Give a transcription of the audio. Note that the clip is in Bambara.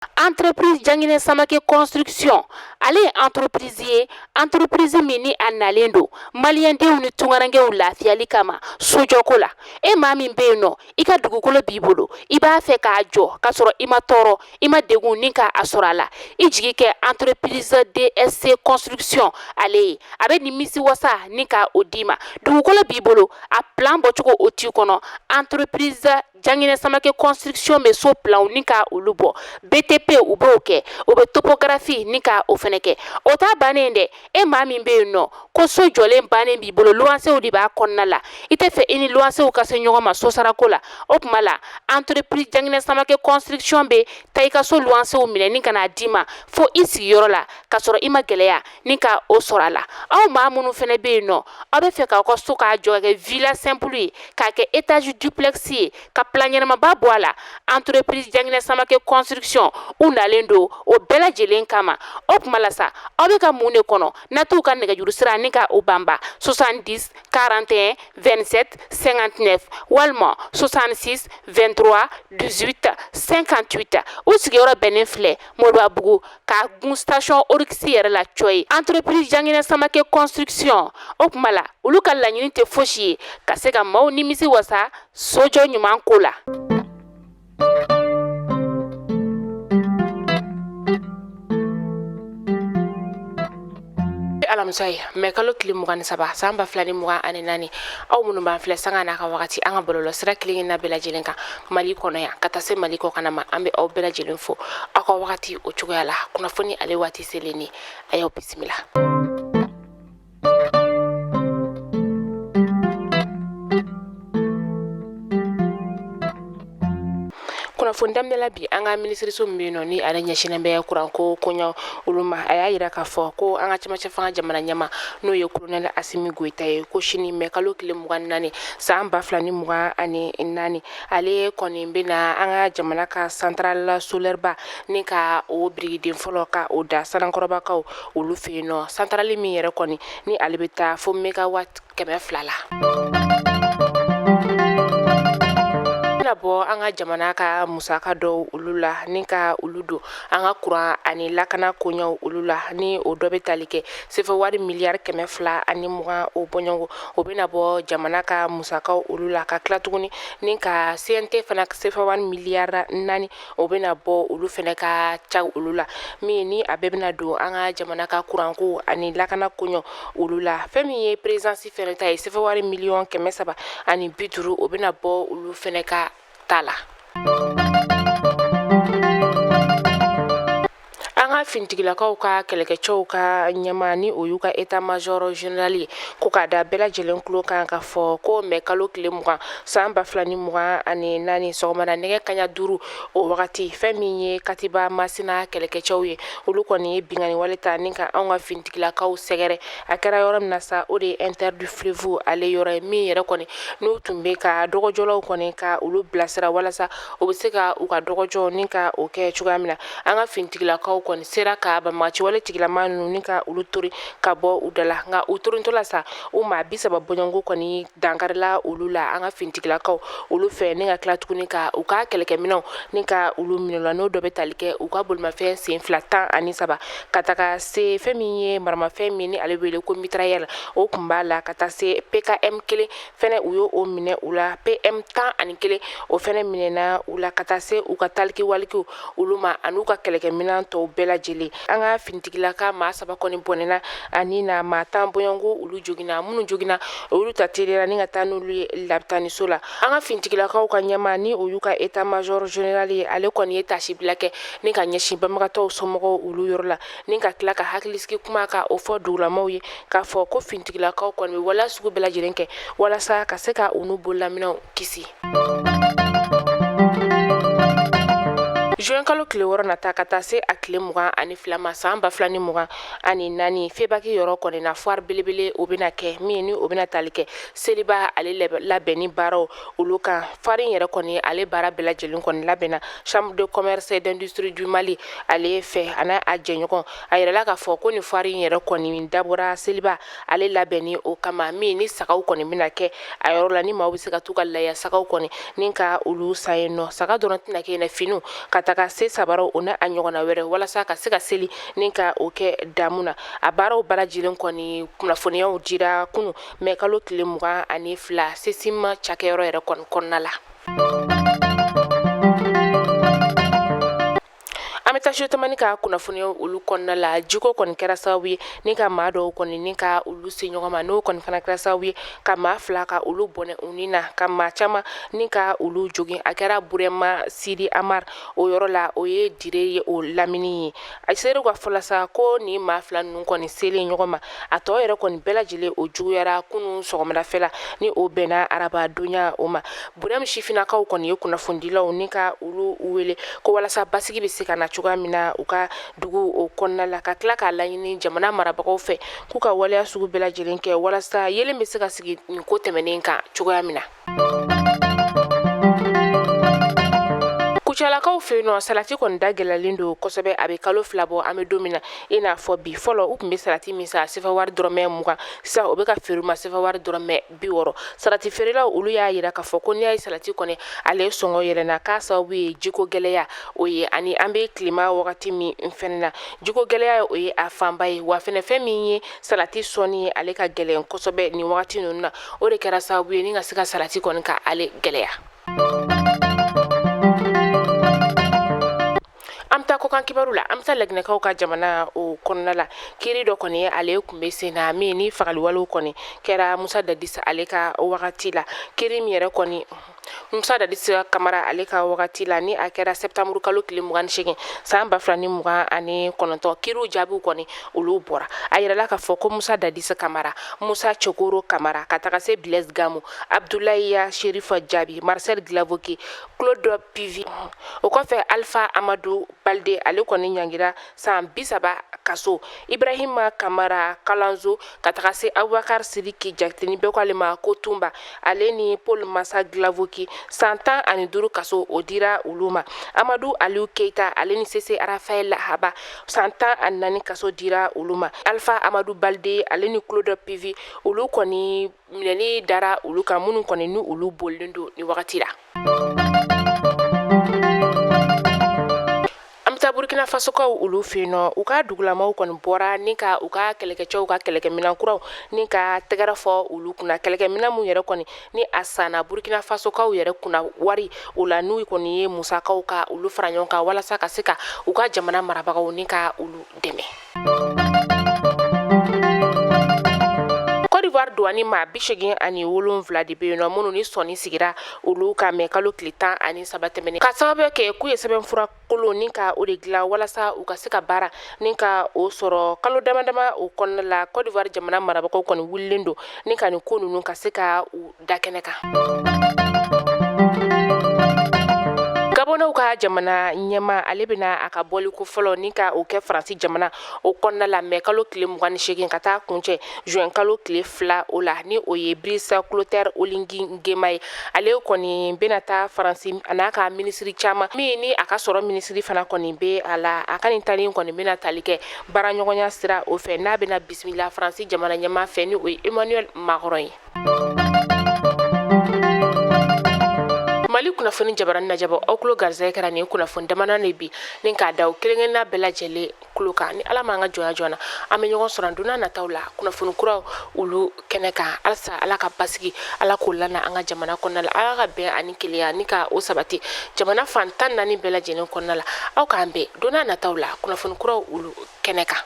Entreprise Janginɛ Samake Construction, ale ye entreprise ye, entreprise min ni a nalen don maliyɛndenw ni tunkarankew lafiyali kama sojɔko la. E maa min bɛ yen nɔ, i ka dugukolo b'i bolo, i b'a fɛ k'a jɔ k'a sɔrɔ i ma tɔɔrɔ, i ma degun ni k'a sɔrɔ a la, i jigi kɛ entreprise DSC Construction ale ye. A bɛ nimisi wasa ni ka o d'i ma. Dugukolo b'i bolo, a plan bɔcogo o t'i kɔnɔ, entreprise Janginɛ Samake Construction bɛ so planw ni ka olu bɔ. BTP u b'o kɛ, u bɛ topographie ni ka o fɛnɛ kɛ. O t'a bannen dɛ. E maa min bɛ yen nɔ ko so jɔlen bannen b'i bolo, luwansew de b'a kɔnɔna la, i tɛ fɛ i ni luwansew ka se ɲɔgɔn ma sosarako la, o tuma la entreprise Janginɛ Samake Construction bɛ taa i ka so luwansew minɛ ni ka n'a d'i ma fo i sigiyɔrɔ la, k'a sɔrɔ i ma gɛlɛya ni ka o sɔrɔ a la. Aw maa minnu fɛnɛ bɛ yen nɔ, aw bɛ fɛ k'aw ka so k'a jɔ ka kɛ villa simple ye, k'a kɛ étage duplex ye, ka plan ɲɛnamaba bɔ a la, entreprise Janginɛ Samake Construction u nalen don o bɛɛ lajɛlen kama. O tuma la sa, aw bɛ ka mun de kɔnɔ? Na t'u ka nɛgɛjuru sira ni ka o banba 70 41 27 59 walima 66 23 18 58. U sigiyɔrɔ bɛnnen filɛ Moribabugu ka gun station Oryx yɛrɛ la cɔyi. Entreprise Janginɛ Samake Construction, o tuma la olu ka laɲini tɛ fosi ye ka se ka maaw nimisi wasa sojɔ ɲuman ko la. Alamisa ye mɛ kalo tile 23 san 2024. Aw minnu b'an filɛ sanga n'a ka wagati an ka bɔlɔlɔ sira kelen na bɛɛ lajɛlen kan Mali kɔnɔ yan ka taa se Mali kɔkan ma, an bɛ aw bɛɛ lajɛlen fo aw ka wagati o cogoya la. Kunnafoni ale waati selen ni a y'aw bisimila. Kunnafoni daminɛ la bi, an ka minisiriso min bɛ yen nɔ ni ale ɲɛsinnen bɛ kuranko koɲɛ olu ma, a y'a yira k'a fɔ ko an ka cɛmancɛ fanga jamana ɲɛmaa, n'o ye kolonɛli Asimi Goyita ye, ko sini mɛ kalo tile 24 san 2024, ale kɔni bɛna an ka jamana ka centrale solaire ba ni ka o birikiden fɔlɔ ka o da Sanankɔrɔbakaw olu fɛ yen nɔ. Centrale min yɛrɛ kɔni ni ale bɛ taa fo mégawatt 200 la. Bɛna bɔ an ka jamana ka musaka dɔw olu la ni ka olu don an ka kuran ani lakana koɲɛw olu la, ni o dɔ bɛ tali kɛ sefa wari miliyari 220 o bɔɲɔgɔn, o bɛna bɔ jamana ka musakaw olu la, ka tila tuguni ni ka CNT fana sefa wari miliyari 4, o bɛna bɔ olu fana ka ca olu la, min ni a bɛɛ bɛna don an ka jamana ka kuranko ani lakana koɲɛ olu la. Fɛn min ye présidence fana ta ye, sefa wari miliyɔn 350, o bɛna bɔ olu fana ka ta la. An ka finitigilakaw ka kɛlɛkɛcɛw ka ɲɛmaa, ni o y'u ka état major général ye, ko k'a da bɛɛ lajɛlen tulo kan k'a fɔ ko mɛ kalo tile 20 san 2024 sɔgɔmada nɛgɛ kaɲa 5 o wagati, fɛn min ye Katiba Masina kɛlɛkɛcɛw ye, olu kɔni ye binkanni wale ta ni ka anw ka finitigilakaw sɛgɛrɛ. A kɛra yɔrɔ min na sa, o de ye Inter du Fleuve ale yɔrɔ ye, min yɛrɛ kɔni n'u tun bɛ ka dɔgɔjɔlaw kɔni ka olu bilasira walasa u bɛ se ka u ka dɔgɔjɔ ni ka o kɛ cogoya min na. An ka finitigilakaw kɔni sera ka banbaganciwale tigilama ninnu ni ka olu tori ka bɔ u da la. Nka u torintɔ la sa, u maa 30 bɔɲɔgɔnko kɔni dankarila olu la an ka finitigilakaw olu fɛ, ni ka tila tuguni ka u ka kɛlɛkɛminɛnw ni ka olu minɛ la, n'o dɔ bɛ tali kɛ u ka bolimafɛn sen fila 13, ka taga se fɛn min ye maramafɛn min ni ale wele ko mitrailleur, o tun b'a la, ka taa se PKM kelen fɛnɛ, u y'o minɛ u la, PM 11, o fɛnɛ minɛna u la, ka taa se u ka taliki walikiw olu ma an'u ka kɛlɛkɛminɛn tɔw bɛɛ lajɛlen. An ka finitigilaka maa 3 kɔni bɔnɛna ani na maa 10 bɔɲɔgɔnko olu joginna. Minnu joginna, olu ta teliyara ni ka taa n'olu ye labitaniso la. An ka finitigilakaw ka ɲɛmaa, ni o y'u ka état major général ye, ale kɔni ye taasibila kɛ ni ka ɲɛsin banbagatɔw somɔgɔw olu yɔrɔ la, ni ka tila ka hakilisigi kuma ka o fɔ dugulamaw ye k'a fɔ ko finitigilakaw kɔni bɛ waleya sugu bɛɛ lajɛlen kɛ walasa ka se ka u n'u bololaminɛnw kisi. Juin kalo tile 6 nata ka taa se a tile 22 ma san 2024, Febaki yɔrɔ kɔni na, foire belebele o bɛna kɛ, min ni o bɛna tali kɛ seliba ale labɛnni baaraw olu kan. Foire in yɛrɛ kɔni ale baara bɛɛ lajɛlen kɔni labɛnna Chambre de commerce et d'industrie du Mali ale fɛ a n'a a jɛɲɔgɔn. A yirala k'a fɔ ko nin foire in yɛrɛ kɔni dabɔra seliba ale labɛnni o kama, min ni sagaw kɔni bɛna kɛ a yɔrɔ la, ni maaw bɛ se ka t'u ka laya sagaw kɔni ni ka olu san yen nɔ. Saga dɔrɔn tɛna kɛ yen, finiw ka taga taga se sabaraw o n'a ɲɔgɔnna wɛrɛ walasa ka se ka seli ni ka o kɛ damu na. A baaraw bɛɛ lajɛlen kɔni kunnafoniyaw dira kunun mɛ kalo tile 22 CECIM cakɛyɔrɔ yɛrɛ kɔni kɔnɔna la. An bɛ taa Sud-Mali ka kunnafoniyaw olu kɔnɔna la. Jiko kɔni kɛra sababu ye ni ka maa dɔw kɔni ni ka olu se ɲɔgɔn ma, n'o kɔni fana kɛra sababu ye ka maa 2 ka olu bɔnɛ u ni na, ka maa caman ni ka olu jogin. A kɛra Burema Sidi Amar o yɔrɔ la, o ye Dire ye o lamini ye. A seerew ka fɔ la sa ko ni maa 2 ninnu kɔni selen ɲɔgɔn ma, a tɔ yɛrɛ kɔni bɛɛ lajɛlen o juguyara kunun sɔgɔmadafɛ la, ni o bɛnna arabadonya o ma. Burɛmu sifinnakaw kɔni ye kunnafonidilaw ni ka olu wele ko walasa basigi bɛ se ka na cogoya min na u ka dugu o kɔnɔna la, ka tila k'a laɲini jamana marabagaw fɛ k'u ka waleya sugu bɛɛ lajɛlen kɛ walasa yelen bɛ se ka sigi nin ko tɛmɛnen kan cogoya min na. Kucalakaw fɛ yen nɔ, salati kɔni da gɛlɛyalen don kosɛbɛ. A bɛ kalo 2 bɔ an bɛ don min na i n'a fɔ bi. Fɔlɔ, u tun bɛ salati min san sefa wari dɔrɔmɛ 20, sisan o bɛ ka feere u ma sefa wari dɔrɔmɛ 60. Salati feerelaw olu y'a yira k'a fɔ ko n'i y'a ye salati kɔni ale sɔngɔ yɛlɛnna, k'a sababu ye jiko gɛlɛya o ye, ani an bɛ tilema wagati min fɛnɛ na, jiko gɛlɛya o ye a fanba ye. Wa fɛnɛ fɛn min ye salati sɔnni ye, ale ka gɛlɛn kosɛbɛ nin wagati ninnu na. O de kɛra sababu ye ni ka se ka salati kɔni ka ale gɛlɛya. An bɛ taa kɔkan kibaru la. An bɛ taa laginɛkaw ka jamana o kɔnɔna la. Kiri dɔ kɔni ale tun bɛ sen na min ni fagaliwalew kɔni kɛra Musa Dadis ale ka wagati la. Kiri min yɛrɛ kɔni Musa Dadis Kamara ale ka wagati la, ni a kɛra septembre kalo tile 28 san 2029, kiriw jaabiw kɔni olu bɔra. A yirala k'a fɔ ko Musa Dadis Kamara, Musa Cokoro Kamara, ka taga se Blaise Gamu, Abdoulaye Sherifa Jaabi, Marcel Glavoki, Claude Pivi. O kɔfɛ, Alpha Amadou Balde ale kɔni ɲangira san 30 kaso, Ibrahima Kamara Kalanzo, ka taga se Abubakar Sidiki Jakite ni bɛɛ ko ale ma ko Tunba, ale ni Paul Masa Glavoki, san 15 kaso o dira olu ma. Amadu Aliou Keita ale ni Sese Rafael Haba, san 14 kaso dira olu ma. Alpha Amadou Balde ale ni Claude Pivi, olu kɔni minɛli dara olu kan, minnu kɔni ni olu bolilen don ni wagati la. An bɛ taa Burkina Fasokaw olu fɛ yen nɔ. U ka dugulamaw kɔni bɔra ni ka u ka kɛlɛkɛcɛw ka kɛlɛkɛminɛn kuraw ni ka tɛgɛrɛ fɔ olu kunna. Kɛlɛkɛminɛn mun yɛrɛ kɔni ni a sanna Burkina Fasokaw yɛrɛ kunna wari o la, n'u kɔni ye musakaw ka olu fara ɲɔgɔn kan walasa ka se ka u ka jamana marabagaw ni ka olu dɛmɛ. Côte d'Ivoire douane maa 87 de bɛ yen nɔ minnu ni sɔnni sigira olu ka mɛ kalo tile 13 tɛmɛnen, ka sababu kɛ k'u ye sɛbɛnfura kolon ni ka o de dilan walasa u ka se ka baara ni ka o sɔrɔ. Kalo dama dama o kɔnɔna la, Côte d'Ivoire jamana marabagaw kɔni wulilen don ni ka nin ko ninnu ka se ka u da kɛnɛ kan. Gabɔnɛw ka jamana ɲɛmaa ale bɛna a ka bɔliko fɔlɔ ni ka o kɛ Faransi jamana o kɔnɔna la mɛ kalo tile 28 ka taa kuncɛ juin kalo tile 2 o la, ni o ye Brice Clotaire Oligui Nguema ye. Ale kɔni bɛna taa Faransi a n'a ka minisiri caman, min ni a ka sɔrɔ minisiri fana kɔni bɛ a la. A ka nin taali kɔni bɛna tali kɛ baaraɲɔgɔnya sira o fɛ, n'a bɛna bisimila Faransi jamana ɲɛmaa fɛ, ni o ye Emmanuel Macron ye. Mali kunnafoni jabarani lajɛbɔ, aw tulo garisɛgɛ kɛra nin kunnafoni dama de bi ni k'a da kelenkelenna bɛɛ lajɛlen tulo kan. Ni Ala m'an ka jɔnya jɔ an na, an bɛ ɲɔgɔn sɔrɔ don nataw la kunnafoni kuraw olu kɛnɛ kan. Halisa Ala ka basigi, Ala k'o lana an ka jamana kɔnɔna la. Ala ka bɛn ani kelenya ni ka o sabati jamana fan 14 bɛɛ lajɛlen kɔnɔna la. Aw k'an bɛn don nataw la kunnafoni kuraw olu kɛnɛ kan.